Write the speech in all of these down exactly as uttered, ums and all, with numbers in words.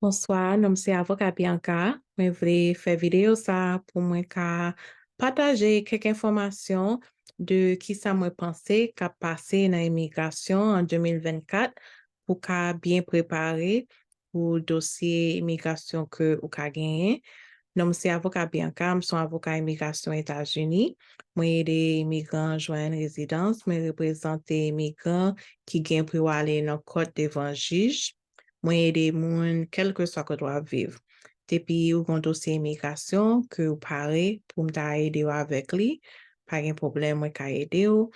Bonswa, non m se avoka Bianca. Mwen vle fè videyo sa pou mwen ka pataje kèk enfòmasyon de kisa mwen panse k ap pase nan imigrasyon an de mil vennkat pou ka byen prepare pou dosye imigrasyon ke ou ka genyen. Non m se avoka Bianca, m se yon avoka imigrasyon Etazini. Mwen ede imigran jwenn rezidans, mwen reprezante imigran ki gen pou yo ale nan kòt devan jij. Mwen ede moun kèlkeswa kote w ap viv. Depi ou gen yon dosye imigrasyon ke ou pare pou m ta ede w avèk li, pa gen pwoblèm, mwen ka ede w.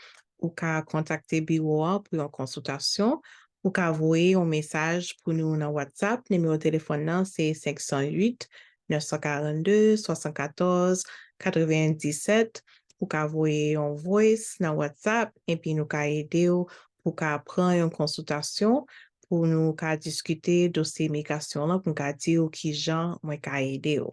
Ou ka kontakte biwo an pou yon konsiltasyon. Ou ka voye yon mesaj pou nou nan WhatsApp. Nimewo telefòn nan se senk san uit, nèf san karannde, swasannkatòz, katrevenndisèt. Ou ka voye yon voice nan WhatsApp, epi nou ka ede w pou ka pran yon konsiltasyon pou nou ka diskite dosye imigrasyon lan, pou m ka di w kijan mwen ka ede w.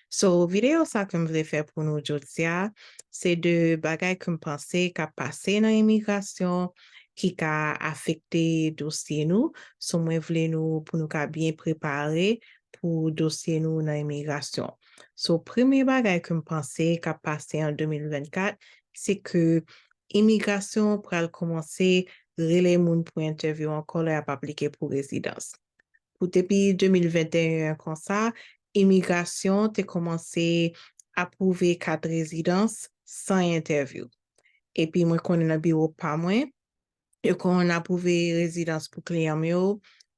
So, videyo sa ke m vle fè pou nou jodi a, se de bagay ke m panse k ap pase nan imigrasyon ki ka afekte dosye nou. So, mwen vle nou, pou nou ka byen prepare pou dosye nou nan imigrasyon. So, premye bagay ke m panse k ap pase an de mil vennkat, se ke imigrasyon pral kòmanse rele moun pou entèvyou ankò lè y ap aplike pou rezidans. Pou depi de mil venteyen konsa, imigrasyon te kòmanse apwouve kat rezidans san entèvyou. Epi mwen konnen nan biwo pa mwen, yo konn apwouve rezidans pou kliyan m yo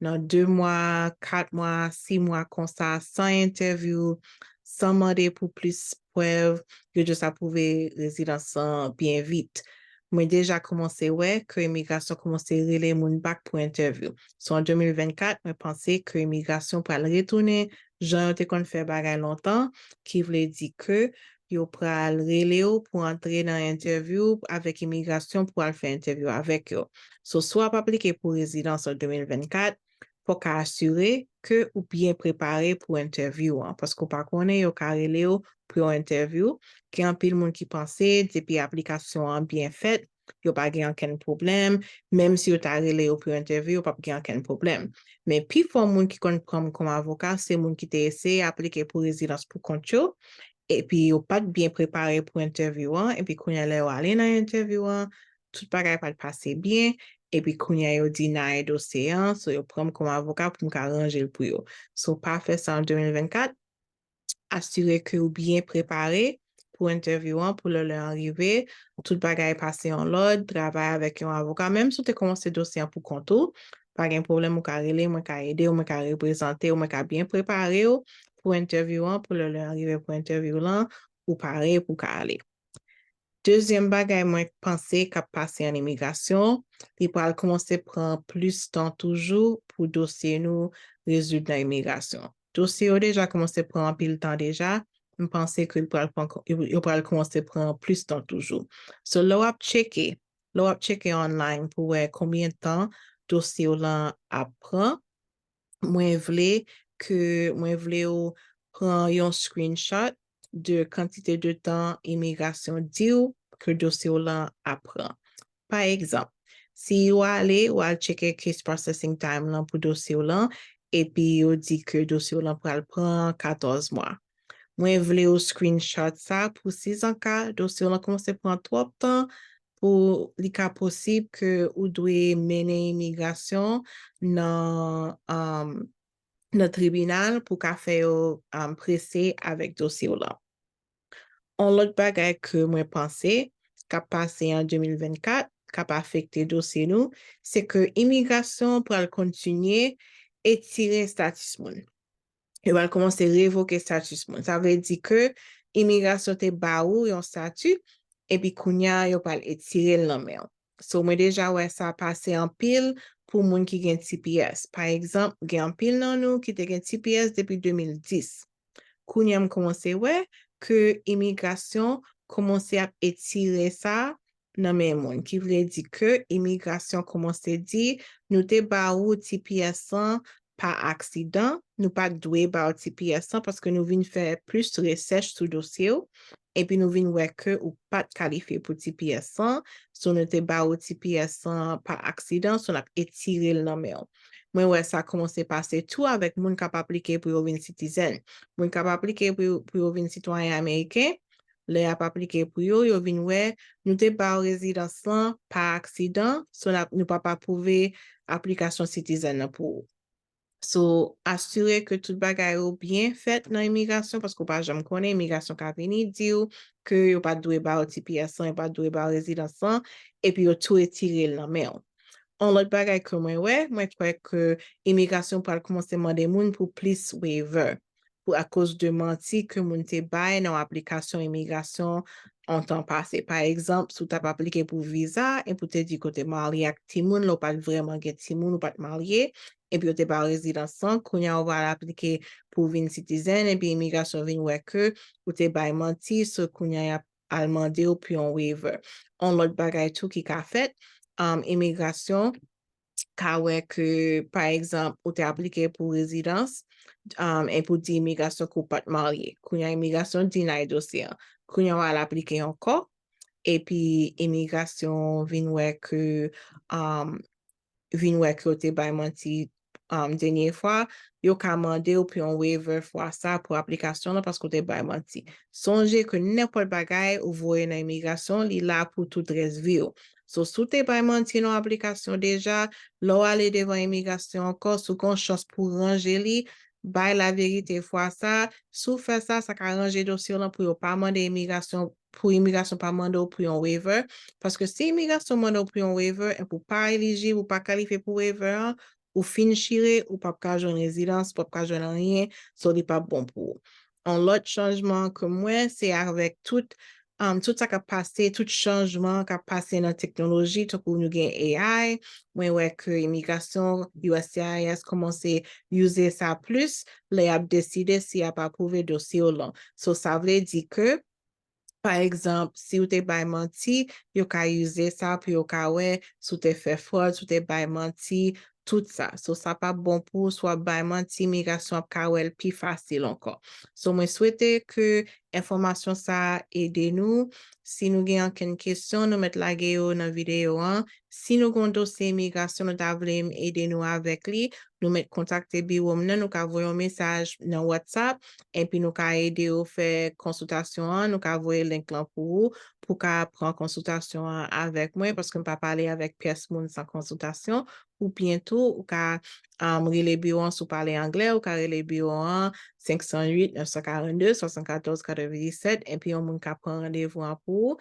nan de mwa, kat mwa, sis mwa konsa, san entèvyou, san mande pou plis prèv, yo just apwouve rezidans lan byen vit. Mwen deja kòmanse wè ke imigrasyon kòmanse rele moun back pou entèvyou. So, an de mil vennkat, mwen panse ke imigrasyon pral retounen jan yo te konn fè bagay lontan, ki vle di ke yo pral rele w pou antre nan entèvyou avèk imigrasyon pou al fè entèvyou avèk yo. So, si w ap aplike pou rezidans an de mil vennkat, fò w ka asire ke ou byen prepare pou entèvyou an, paske w pa konnen, yo ka rele w pou yon entèvyou. Gen anpil moun ki panse depi aplikasyon an byen fèt, yo pa gen okenn pwoblèm, menm si yo ta rele yo pou yon entèvyou, yo p ap gen okenn pwoblèm. Men pifò moun ki konn pran m kòm avoka, se moun ki te eseye aplike pou rezidans pou kont yo, epi yo pa t byen prepare pou entèvyou an, epi kounye a lè yo ale nan entèvyou an, tout bagay pa t pase byen, epi kounye a yo deny dosye an, so yo pran m kòm avoka pou m ka ranje l pou yo. So, pa fè sa an de mil vennkat, asire ke ou byen prepare pou entèvyou an, pou lè, lè an rive, tout bagay pase an lòd, travay avèk yon avoka, menm si w te kòmanse dosye an pou kont ou, pa gen pwoblèm, ou ka rele, mwen ka ede w, mwen ka reprezante w, mwen ka byen prepare w pou entèvyou an, pou lè, lè an rive pou entèvyou lan, ou pare pou w ka ale. Dezyèm bagay mwen panse k ap pase an imigrasyon, li pral kòmanse pran plis tan toujou pou dosye nou rezoud nan imigrasyon. Dosye yo deja kòmanse pran anpil tan deja, m panse ke l pral pran, yo pral kòmanse pran plis tan toujou. So, lè w ap tcheke, lè w ap tcheke online pou wè konbyen tan dosye w lan ap pran, mwen vle ke, mwen vle w pran yon screenshot de kantite de tan imigrasyon di w ke dosye w lan ap pran. Pa egzanp, si w ale, w al tcheke case processing time lan pou dosye w lan, epi yo di ke dosye w lan pral pran katòz mwa. Mwen vle w screenshot sa pou si an ka dosye w lan kòmanse pran twòp tan, pou li ka posib ke ou dwe mennen imigrasyon nan, um, nan tribinal pou ka fè yo, um, prese avèk dosye w lan. Yon lòt bagay ke mwen panse k ap pase an de mil vennkat, k ap afekte dosye nou, se ke imigrasyon pral kontinye etire status moun. Yo pral kòmanse revoke status moun. Sa vle di ke imigrasyon te ba ou yon stati, epi kounye a yo pral etire l nan men w. So, mwen deja wè sa pase anpil pou moun ki gen T P S. Pa egzanp, gen anpil nan nou ki te gen T P S depi de mil dis. Kounye a m kòmanse wè ke imigrasyon kòmanse ap etire sa nan men moun, ki vle di ke imigrasyon kòmanse di, nou te ba ou T P S lan pa aksidan, nou pa t dwe ba w T P S lan paske nou vin fè plis resèch sou dosye w, epi nou vin wè ke ou pa t kalifye pou T P S lan, so nou te ba ou T P S lan pa aksidan, so n ap etire l nan men w. Mwen wè sa kòmanse pase tou avèk moun k ap aplike pou yo vin citizen. Moun k ap aplike pou yo, pou yo vin sitwayen ameriken, lè y ap aplike pou yo, yo vin wè, nou te ba w rezidans lan pa aksidan, so n ap, nou p ap apwouve aplikasyon citizen nan pou ou. So, asire ke tout bagay yo byen fèt nan imigrasyon, paske w pa janm konnen, imigrasyon ka vini di w ke yo pa t dwe ba w T P S lan, yo pa t dwe ba w rezidans lan, epi yo tou retire l nan men w. Yon lòt bagay ke mwen wè, mwen kwè ke imigrasyon pral kòmanse mande moun pou plis waiver, pou akoz de manti ke moun te bay nan aplikasyon imigrasyon an tan pase. Pa egzanp, si w t ap aplike pou viza, epi w te di ke w te marye ak timoun, lè w pa t vrèman gen timoun, ou pa t marye, epi yo te ba w rezidans lan, kounye a ou pral aplike pou w vin citizen, epi imigrasyon vin wè ke ou te bay manti, so kounye a y ap al mande w pou yon waiver. Yon lòt bagay tou ki ka fèt, um, imigrasyon ka wè ke, pa egzanp, ou te aplike pou rezidans, um, epi w di imigrasyon ke w pa t marye. Kounye a imigrasyon deny dosye an. Kounye a w al aplike ankò, epi imigrasyon vin wè ke, um, vin wè ke w te bay manti, um, dènye fwa, yo ka mande w pou yon waiver fwa sa pou aplikasyon lan paske w te bay manti. Sonje ke nenpòt bagay ou voye nan imigrasyon, li la pou tout rès vi w. So, si w te bay manti nan aplikasyon deja, lè w ale devan imigrasyon ankò, si w gen yon chans pou ranje li, bay laverite fwa sa. Si w fè sa, sa ka ranje dosye w lan pou yo pa mande imigrasyon, pou imigrasyon pa mande w pou yon waiver. Paske si imigrasyon mande w pou yon waiver, epi w pa elijib, ou pa kalifye pou waiver an, ou fin chire, ou p ap ka jwenn rezidans, ou p ap ka jwenn anyen, so li p ap bon pou ou. Yon lòt chanjman ke m wè, se avèk tout, um, tout sa k ap pase, tout chanjman k ap pase nan teknoloji, tankou nou gen A I, mwen wè ke imigrasyon, U S C I S kòmanse use sa plis, lè y ap deside si y ap apwouve dosye w lan. So, sa vle di ke, pa egzanp, si w te bay manti, yo ka use sa pou yo ka wè si w te fè fwòd, si w te bay manti, tout sa. So, sa p ap bon pou ou, si w ap bay manti, imigrasyon ap ka wè l pi fasil ankò. So, mwen swete ke enfòmasyon sa a ede nou. Si nou gen ankenn kesyon, nou mèt lage yo nan videyo an. Si nou gen yon dosye imigrasyon, nou ta vle m ede nou avèk li, nou mèt kontakte biwo m nan, nou ka voye yon mesaj nan WhatsApp, epi nou ka ede w fè konsiltasyon an, nou ka voye link lan pou ou, pou w ka pran konsiltasyon an avèk mwen, paske m pa pale avèk pyès moun san konsiltasyon, oubyen tou, ou ka, um, rele biwo an, si w pale anglè, ou ka rele biwo an senk san uit, nèf san karannde, swasannkatòz katrevenndisèt, epi yon moun ka pran randevou an pou ou.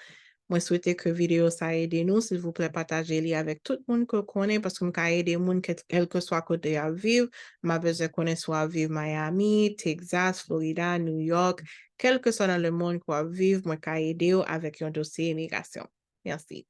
Mwen swete ke videyo sa ede nou. Silvouplè, pataje li avèk tout moun ke w konnen, paske m ka ede moun kè-, kèlkeswa kote y ap viv. M ap bezwen konnen si w ap viv Miami, Texas, Florida, New York, kèlkeswa nan lemonn ke w ap viv, mwen ka ede w avèk yon dosye imigrasyon. Mèsi.